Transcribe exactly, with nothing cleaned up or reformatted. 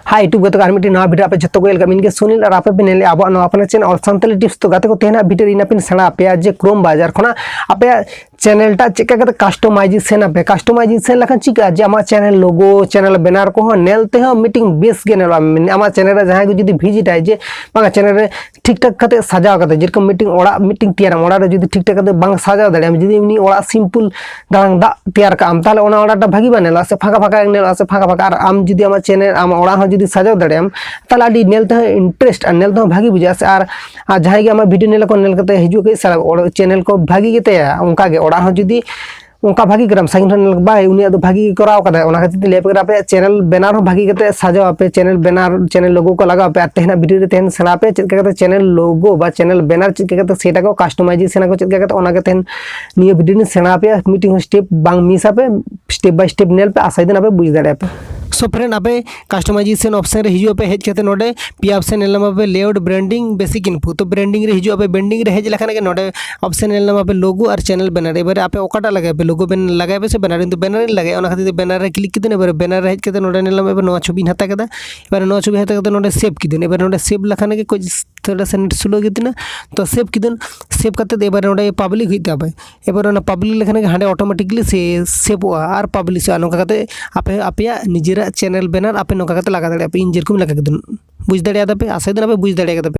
ᱦᱟᱭ YouTube ᱜᱟᱛᱮ ᱠᱚ, ᱟᱨ ᱢᱤᱫᱴᱤᱡ ᱱᱟᱣᱟ ᱵᱷᱤᱰᱤᱭᱳ ᱟᱯᱮ ᱡᱚᱛᱚ ᱠᱚ ᱧᱮᱞ ᱠᱟᱜ ᱢᱮᱱ ᱜᱮ ᱥᱩᱱᱤᱞ, ᱟᱨ ᱟᱯᱮ ᱯᱮ ᱧᱮᱞᱮᱫᱼᱟ ᱟᱵᱚᱣᱟᱜ ᱱᱚᱣᱟ ᱟᱯᱱᱟᱨ ᱪᱮᱱᱮᱞ ᱚᱞ ᱥᱟᱱᱛᱟᱲᱤ ᱴᱤᱯᱥ᱾ ᱛᱚ ᱜᱟᱛᱮ ᱠᱚ, ᱛᱮᱦᱮᱧᱟᱜ ᱵᱷᱤᱰᱤᱭᱳ ᱨᱮ ᱤᱧ ᱟᱯᱮᱧ ᱥᱮᱬᱟ ᱟᱯᱮᱭᱟ ᱡᱮ ᱠᱨᱳᱢ ᱵᱨᱟᱣᱡᱟᱨ ᱠᱷᱚᱱᱟᱜ ᱟᱯᱮᱭᱟᱜ ᱪᱮᱱᱮᱞ ᱴᱟᱜ ᱪᱮᱫ ᱞᱮᱠᱟ ᱠᱟᱛᱮ ᱠᱟᱥᱴᱚᱢᱟᱭᱡᱮᱥᱚᱱ ᱟᱯᱮ᱾ ᱠᱟᱥᱴᱚᱢᱟᱭᱡᱮᱥᱚᱱ ᱞᱮᱠᱷᱟᱱ ᱪᱤᱠᱟᱹᱜᱼᱟ ᱡᱮ ᱟᱢᱟᱜ ᱪᱮᱱᱮᱞ ᱞᱳᱜᱳ, ᱪᱮᱱᱮᱞ ᱵᱮᱱᱟᱨ ᱠᱚᱦᱚᱸ ᱧᱮᱞ ᱛᱮᱦᱚᱸ ᱢᱤᱫᱴᱤᱡ ᱵᱮᱥ ᱜᱮ ᱧᱮᱞᱚᱜᱼᱟ᱾ ᱟᱢᱟᱜ ᱪᱮᱱᱮᱞ ᱨᱮ ᱡᱟᱦᱟᱸᱭ ᱠᱚ ᱡᱩᱫᱤ ᱵᱷᱤᱡᱤᱴᱟᱭ ᱡᱮ ᱵᱟᱝᱟ ᱪᱮᱱᱮᱞ ᱨᱮ ᱴᱷᱤᱠ ᱴᱷᱟᱠ ᱠᱟᱛᱮ ᱥᱟᱡᱟᱣ ᱠᱟᱛᱮ, ᱡᱮᱨᱚᱠᱚᱢ ᱢᱤᱫᱴᱤᱡ ᱚᱲᱟᱜ ᱢᱤᱫᱴᱤᱡ ᱛᱮᱭᱟᱨᱟᱢ, ᱚᱲᱟᱜ ᱨᱮ ᱡᱩᱫᱤ ᱴᱷᱤᱠ ᱴᱷᱟᱠ ᱠᱟᱛᱮ ᱵᱟᱝ ᱥᱟᱡᱟᱣ ᱫᱟᱲᱮᱭᱟᱜᱼᱟᱢ, ᱡᱩᱫᱤ ᱮᱢᱱᱤ ᱚᱲᱟᱜ ᱥᱤᱢᱯᱩᱞ ᱫᱟᱞᱟᱝ ᱫᱟᱜ ᱛᱮᱭᱟᱨ ᱠᱟᱜᱼᱟᱢ, ᱛᱟᱦᱚᱞᱮ ᱚᱱᱟ ᱚᱲᱟᱜ ᱴᱟ ᱵᱷᱟᱹᱜᱤ ᱵᱟᱝ ᱧᱮᱞᱚᱜᱼᱟ ᱥᱮ ᱯᱷᱟᱸᱠᱟ ᱯᱷᱟᱸᱠᱟ ᱧᱮᱞᱚᱜᱼᱟ ᱥᱮ ᱯᱷᱟᱸᱠᱟ ᱯᱷᱟᱸᱠᱟ᱾ ᱟᱨ ᱟᱢ ᱡᱩᱫᱤ ᱟᱢᱟᱜ ᱪᱮᱱᱮᱞ, ᱟᱢᱟᱜ ᱚᱲᱟᱜ ᱦᱚᱸ ᱡᱩᱫᱤ ᱥᱟᱡᱟᱣ ᱫᱟᱲᱮᱭᱟᱜᱼᱟᱢ, ᱛᱟᱦᱚᱞᱮ ᱟᱹᱰᱤ ᱧᱮᱞ ᱛᱮᱦᱚᱸ ᱤᱱᱴᱟᱨᱮᱥᱴ ᱟᱨ ᱧᱮᱞ ᱛᱮᱦᱚᱸ ᱵᱷᱟᱹᱜᱤ ᱵᱩᱡᱷᱟᱹᱜᱼᱟ ᱥᱮ᱾ ᱟᱨ, ᱟᱨ ᱡᱟᱦᱟᱸᱭ ᱜᱮ ᱟᱢᱟᱜ ᱵᱷᱤᱰᱤᱭᱳ ᱧᱮᱞ ᱠᱚ ᱧᱮᱞ ᱠᱟᱛᱮ ᱦᱤᱡᱩᱜ ᱠᱟᱹᱡ ᱥᱟᱨᱟ ᱚᱲᱟᱜ ᱪᱮᱱᱮᱞ ᱠᱚ ᱵᱷᱟᱹᱜᱤ ᱜᱮᱛᱟᱭᱟ, ᱚᱱᱠᱟ ᱜᱮ ᱚᱲᱟᱜ ᱦᱚᱸ ᱡᱩᱫᱤ ᱚᱱᱠᱟ ᱵᱷᱟᱹᱜᱤ ᱠᱚᱨᱟᱣ ᱥᱟᱺᱜᱤᱧ ᱠᱷᱚᱱ ᱧᱮᱞ ᱵᱟᱭ, ᱩᱱᱤᱭᱟᱜ ᱫᱚ ᱵᱷᱟᱹᱜᱤ ᱜᱮ ᱠᱚᱨᱟᱣ ᱠᱟᱫᱟᱭ᱾ ᱚᱱᱟ ᱠᱷᱟᱹᱛᱤᱨ ᱛᱮ ᱞᱟᱹᱭ ᱟᱯᱮ ᱠᱟᱱᱟ, ᱟᱯᱮᱭᱟᱜ ᱪᱮᱱᱮᱞ ᱵᱮᱱᱟᱨ ᱦᱚᱸ ᱵᱷᱟᱹᱜᱤ ᱠᱟᱛᱮ ᱥᱟᱡᱟᱣ ᱟᱯᱮ, ᱪᱮᱱᱮᱞ ᱵᱮᱱᱟᱨ, ᱪᱮᱱᱮᱞ ᱞᱳᱜᱳ ᱠᱚ ᱞᱟᱜᱟᱣ ᱟᱯᱮ᱾ ᱟᱨ ᱛᱮᱦᱮᱧᱟᱜ ᱵᱷᱤᱰᱤᱭᱳ ᱨᱮ ᱛᱮᱦᱮᱧ ᱥᱮᱬᱟ ᱟᱯᱮ ᱪᱮᱫ ᱞᱮᱠᱟ ᱠᱟᱛᱮ ᱪᱮᱱᱮᱞ ᱞᱳᱜᱳ ᱵᱟ ᱪᱮᱱᱮᱞ ᱵᱮᱱᱟᱨ ᱪᱮᱫ ᱞᱮᱠᱟ ᱠᱟᱛᱮ ᱥᱮᱴ ᱟᱠᱚ, ᱠᱟᱥᱴᱚᱢᱟᱭᱡᱮᱥᱚᱱ ᱟᱠᱚ ᱪᱮᱫ ᱞᱮᱠᱟ ᱠᱟᱛᱮ, ᱚᱱᱟ ᱜᱮ ᱛᱮᱦᱮᱧ ᱱᱤᱭᱟᱹ ᱵᱷᱤᱰᱤᱭᱳ ᱨᱮᱧ ᱥᱮᱬᱟ ᱟᱯᱮᱭᱟ᱾ ᱢᱤᱫᱴᱤᱡ ᱦᱚᱸ ᱥᱴᱮᱯ ᱵᱟᱝ ᱢᱤᱥ ᱟᱯᱮ, ᱥᱴᱮᱯ ᱵᱟᱭ ᱥᱴᱮᱯ ᱧᱮᱞ ᱯᱮ, ᱟᱥᱟᱭ ᱫᱤᱱ ᱟᱯᱮ ᱵᱩᱡᱽ ᱫᱟᱲᱮᱭᱟᱜᱼᱟ ᱯᱮ᱾ So friend, ᱟᱯᱮ ᱠᱟᱥᱴᱚᱢᱟᱭᱡᱮᱥᱚᱱ ᱚᱯᱥᱮᱱ ᱨᱮ ᱦᱤᱡᱩᱜ ᱟᱯᱮ, ᱦᱮᱡ ᱠᱟᱛᱮ ᱱᱚᱰᱮ ᱯᱮᱭᱟ ᱚᱯᱥᱮᱱ ᱧᱮᱞ ᱧᱟᱢ ᱟᱯᱮ, ᱞᱮᱟᱣᱩᱴ, ᱵᱨᱮᱱᱰᱤᱝ, ᱵᱮᱥᱤᱠ ᱤᱱᱯᱷᱳ᱾ ᱛᱚ ᱵᱨᱮᱱᱰᱤᱝ ᱨᱮ ᱦᱤᱡᱩᱜ ᱟᱯᱮ, ᱵᱨᱮᱱᱰᱤᱝ ᱨᱮ ᱦᱮᱡ ᱞᱮᱠᱷᱟᱱ ᱜᱮ ᱱᱚᱰᱮ ᱚᱯᱥᱮᱱ ᱧᱮᱞ ᱧᱟᱢ ᱟᱯᱮ, ᱞᱳᱜᱳ ᱟᱨ ᱪᱮᱱᱮᱞ ᱵᱮᱱᱟᱨ᱾ ᱮᱵᱟᱨᱮ ᱟᱯᱮ ᱚᱠᱟᱴᱟᱜ ᱞᱟᱜᱟᱭ ᱯᱮ, ᱞᱳᱜᱳ ᱵᱮᱱ ᱞᱟᱜᱟᱭ ᱯᱮ ᱥᱮ ᱵᱮᱱᱟᱨ? ᱤᱧ ᱫᱚ ᱵᱮᱱᱟᱨ ᱤᱧ ᱞᱟᱜᱟᱭᱟ, ᱚᱱᱟ ᱠᱷᱟᱹᱛᱤᱨ ᱛᱮ ᱵᱮᱱᱟᱨ ᱨᱮ ᱠᱞᱤᱠ ᱠᱮᱫᱟᱹᱧ᱾ ᱮᱵᱟᱨᱮ ᱵᱮᱱᱟᱨ ᱨᱮ ᱦᱮᱡ ᱠᱟᱛᱮ ᱱᱚᱰᱮ ᱧᱮᱞ ᱧᱟᱢ ᱟᱯᱮ, ᱱᱚᱣᱟ ᱪᱷᱚᱵᱤᱧ ᱦᱟᱛᱟᱣ ᱠᱮᱫᱟ᱾ ᱮᱵᱟᱨᱮ ᱱᱚᱣᱟ ᱪᱷᱚᱵᱤ ᱦᱟᱛᱟᱣ ᱠᱟᱛᱮ ᱱᱚᱰᱮ ᱥᱮᱵᱷ ᱠᱤᱫᱟᱹᱧ᱾ ᱮᱵᱟᱨᱮ ᱱᱚᱰᱮ ᱥᱮᱵᱷ ᱞᱮᱠᱷᱟᱱ ᱜᱮ ᱠᱟᱹᱡ ᱛᱷᱚᱲᱟ ᱥᱟ ᱱᱮᱴ ᱥᱞᱳ ᱜᱮᱛᱤᱧᱟ, ᱛᱚ ᱥᱮᱵᱷ ᱠᱤᱫᱟᱹᱧ᱾ ᱥᱮᱵᱷ ᱠᱟᱛᱮ ᱮᱵᱟᱨᱮ ᱱᱚᱰᱮ ᱯᱟᱵᱽᱞᱤᱠ ᱦᱩᱭᱩᱜ ᱛᱟᱯᱮ᱾ ᱮᱵᱟᱨ ᱚᱱᱟ ᱯᱟᱵᱽᱞᱤᱠ ᱞᱮᱠᱷᱟᱱ ᱜᱮ ᱦᱟᱸᱰᱮ ᱚᱴᱳᱢᱮᱴᱤᱠᱞᱤ ᱥᱮ ᱥᱮᱵᱷᱚᱜᱼᱟ ᱟᱨ ᱯᱟᱵᱽᱞᱤᱥᱚᱜᱼᱟ᱾ ᱱᱚᱝᱠᱟ ᱠᱟᱛᱮ ᱟᱯᱮ ᱟᱯᱮᱭᱟᱜ ᱱᱤᱡᱮᱨᱟᱜ ᱪᱮᱱᱮᱞ ᱵᱮᱱᱟᱨ ᱟᱯᱮ ᱱᱚᱝᱠᱟ ᱠᱟᱛᱮ ᱞᱟᱜᱟᱣ ᱫᱟᱲᱮᱭᱟᱜᱼᱟ ᱯᱮ᱾ ᱤᱧ ᱡᱮᱨᱚᱠᱚᱢ ᱞᱟᱜᱟᱣ ᱠᱮᱫᱟ, ᱵᱩᱡᱽ ᱫᱟᱲᱮᱭᱟᱫᱟ ᱯᱮ, ᱟᱥᱟᱭ ᱫᱟᱹᱧ ᱟᱯᱮ ᱵᱩᱡᱽ ᱫᱟᱲᱮᱭᱟᱫᱟ ᱯᱮ᱾